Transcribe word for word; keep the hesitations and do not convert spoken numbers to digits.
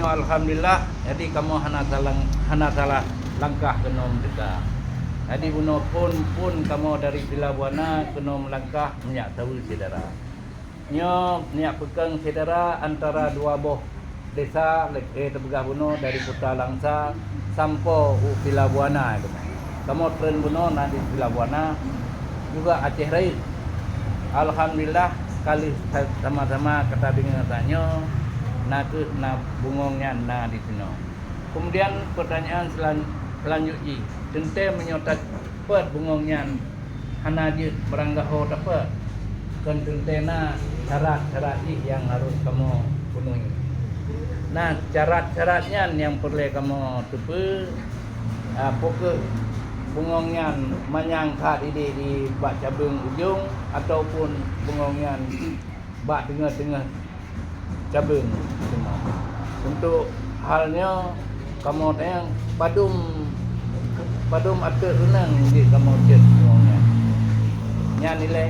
Alhamdulillah, jadi kamoe hana salah, hana salah langkah keunoe meudesya. Jadi bunoe phon-phon kamoe dari Vila Buana keunoe meulangkah meunyak saweue syedara. Nyoe meunyak peukeung syedara antara dua boh desa, lagée teupeugah bunoe dari Kuta Langsa sampoe u Vila Buana. Kamoe treun bunoe na di Vila Buana, juga Aceh Rayeuk. Alhamdulillah, ka lheueh sa-, sama-sama ka tadeungoe tanyoe, na kheueh na bungöng nyan na di sinoe. Kemudian pertanyaan selan-, selanjut jih, teuntée meunyoe tapeuet bungöng nyan hana jeuet meuranggaho tapeuet, kon teuntée na syarat-syarat jih nyang harôh kamoe peunuhi. Nah, syarat-syarat nyan nyang peureulée kamoe teupeue, ah, peu kheueh bungöng nyan manyang that idéh di bak cabeueng ujong ataupun bungöng nyan bak teungoh-teungoh cabeueng. Untuk hal nyoe, kamoe tanyong padum, padum ateueh reunang jih kamoe cit bungöng nyan. Nyan ilée